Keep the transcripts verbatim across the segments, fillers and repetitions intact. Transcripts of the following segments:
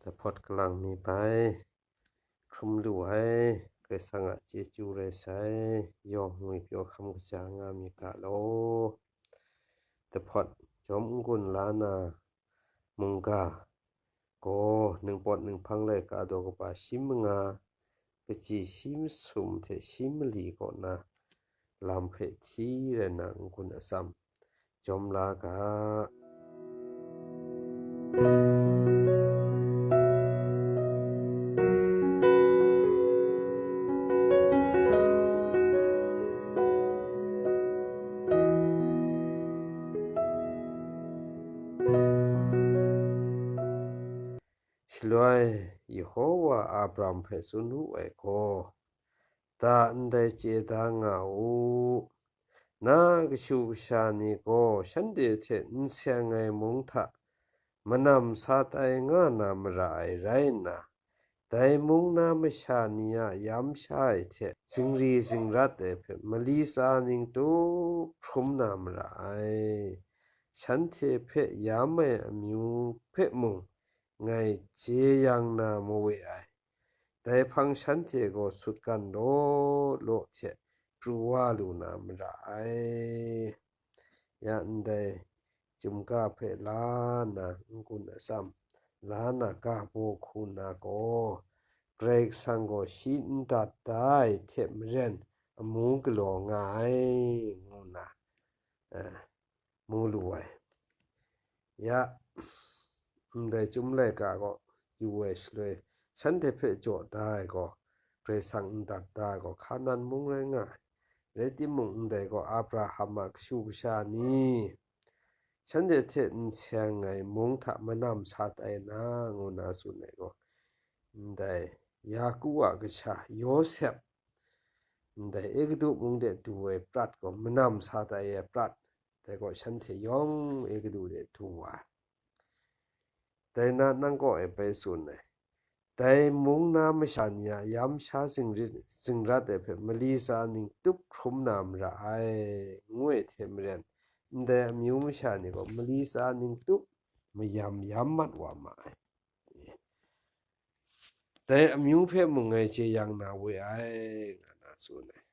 Dahpawt kalang mi bai, hkrum lu ai, Karai Kasang a chyeju rai sai, yawng ngwipyaw hkam kaja nga myit ga law. Dahpawt jawm n-gun la na mungga gaw, ningpawt ninghpang laika daw kaba shi manga, kaji shi masum hte shi mali kaw na lam hpe hti rai na n-gun atsam jawm la ga. Shaloi Yehowa Abraham hpe tsun wu ai gaw, da ndai chye da nga u, na kashu kasha ni gaw shanhte hte n seng ai mung hta manam sa tai nga na mara ai rai nna, dai mung na masha ni a yam sha ai hte zingri zingrat ai hpe mali tsa ning tup hkrum na mara ai. Shanhte hpe yam ai amyu hpe mung ngai jeyang na mawe ai. Dai hpang shanhte gaw sutgan law law hte pru wa lu na mara ai. Ya ndai chyum ga hpe la nna n-gun atsam la na ga baw hku na gaw, Karai Kasang gaw shi n dat da ai hte maren amu galaw nga ai, ngu na, eh, mu lu ai. Ya, ndai chyum laika gaw yu ai shaloi, shanhte hpe jaw da ai gaw, Karai Kasang n dat da ai gaw, Hkanan mung rai nga ai. Rai timung, ndai gaw Abraham a kashu kasha ni, shanhte hte n seng ai mung hta manam sa tai na, ngu na tsun ai gaw, ndai Yaku a kasha Yawsep, ndai Egutu mung de du ai prat gaw manam sa tai ai prat, dai gaw shanhte yawng Egutu de du wa ai. Dai na nang kaw e bai tsun ai, dai mung na masha ni a yam sha zingrit, zingrat ai hpe mali tsa ning tup hkrum na mara ai, ngu ai hte maren, ndai amyu masha ni gaw mali tsa ning tup mayam yam mat wa ma ai. Dai amyu hpe mung ngai jeyang na we ai, nga na tsun ai.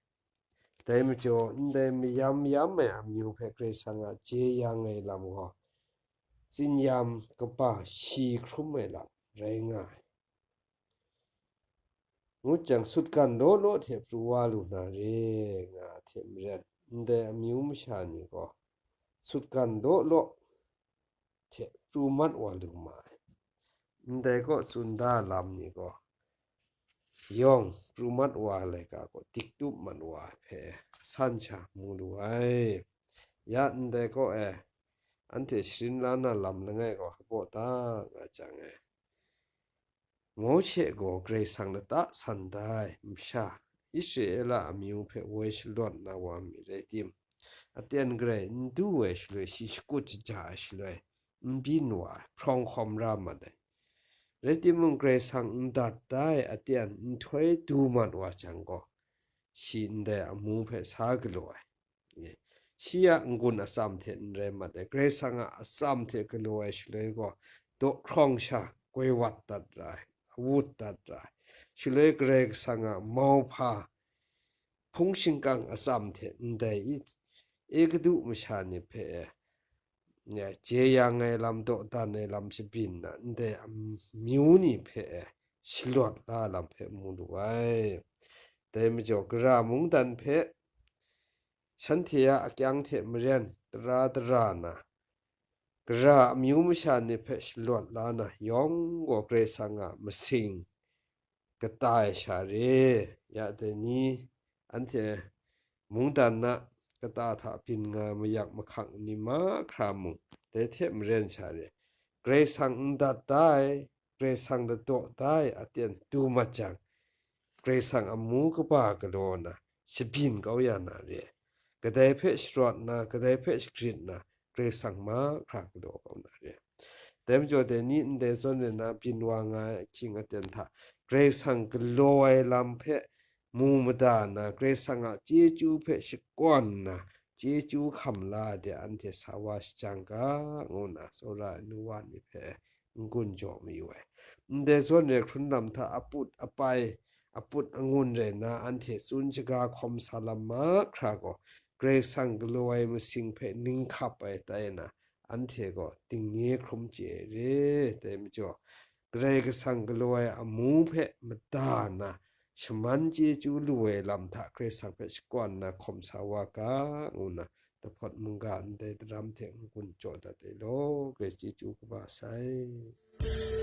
Dai majaw, ndai mayam yam ai amyu hpe Karai Kasang a jeyang ai lam gaw, tsin-yam kaba shi hkrum ai lam rai nga ai. Ngut jang, sutgan law law hte pru wa lu na re, nga hte maren, ndai amyu masha ni gaw, sutgan law law hte pru mat wa lu ma ai. Ndai kaw tsun da lam ni gaw, yawng pru mat wa ai laika gaw dik tup mat wa ai hpe san sha mu lu ai. Ya ndai kaw e, anhte sharin la na lam langai gaw hpaw da nga jang e, Mawshe gaw Karai Kasang lata san da ai masha, Israela amyu hpe woi shalawt na wa mi rai tim, aten garai n du ai shaloi, shi shakut shaja ai shaloi, n byin wa ai, hprawng hkawm ra mat ai. Rai timung, Karai Kasang n dat da ai aten nhtoi du mat wa jang gaw, shi ndai amu hpe sa galaw ai. Shi a n-gun atsam hte n rai mat ai, Karai Kasang a atsam hte galaw ai shaloi gaw, daw hkrawng sha koi wat dat ra ai, awut dat ra ai. Shaloi Karai Kasang a mauhpa, hpung shingkang atsam hte ndai i, Egutu masha ni hpe, jeyang ai lam, dawdan ai lam shabyin na, ndai amyu ni hpe shalawt la lam hpe mu lu ai. Dai majaw, gara mungdan hpe shanhte a akyang hte maren tara tara na, gara amyu masha ni hpe shalawt la na, yawng gaw Karai Kasang a masing kata ai sha re. Ya dai ni, anhte mungdan na kata hta byin nga mayak mahkang ni mahkra mung, dai hte maren sha re. Karai Kasang n dat da ai, Karai Kasang ladaw da ai aten du mat jang, Karai Kasang amu kaba galaw na, shabyin kau ya na re. Kadai hpe sharawt na, kadai hpe shagrit na, Karai Kasang mahkra galaw kau na re. Dai majaw, dai ni ndai zawn re na byin wa nga ai ahkying aten hta, Karai Kasang galaw ai lam hpe mu mada na, Karai Kasang a chyeju hpe shakawn nna, chyeju hkam la de anhte sa wa shajang ga, ngu nna tsawra ai nu wa ni hpe n-gun jaw mayu ai. Ndai zawn re hkrun lam hta aput apai, aput angun rai nna, anhte tsun shaga hkawm sa lam mahkra gaw, Karai Kasang galaw ai masing hpe ning hkap ai tai na, anhte gaw dingnye hkrum chye ai re. Dai majaw, Karai Kasang galaw ai amu hpe mada nna, shaman chyeju lu ai lam hta Karai Kasang hpe shakawn nna hkawm sa wa ga, ngu nna, dahpawt mungga ndai daram hte n-gun jaw dat ai law, Karai chyeju kaba sai.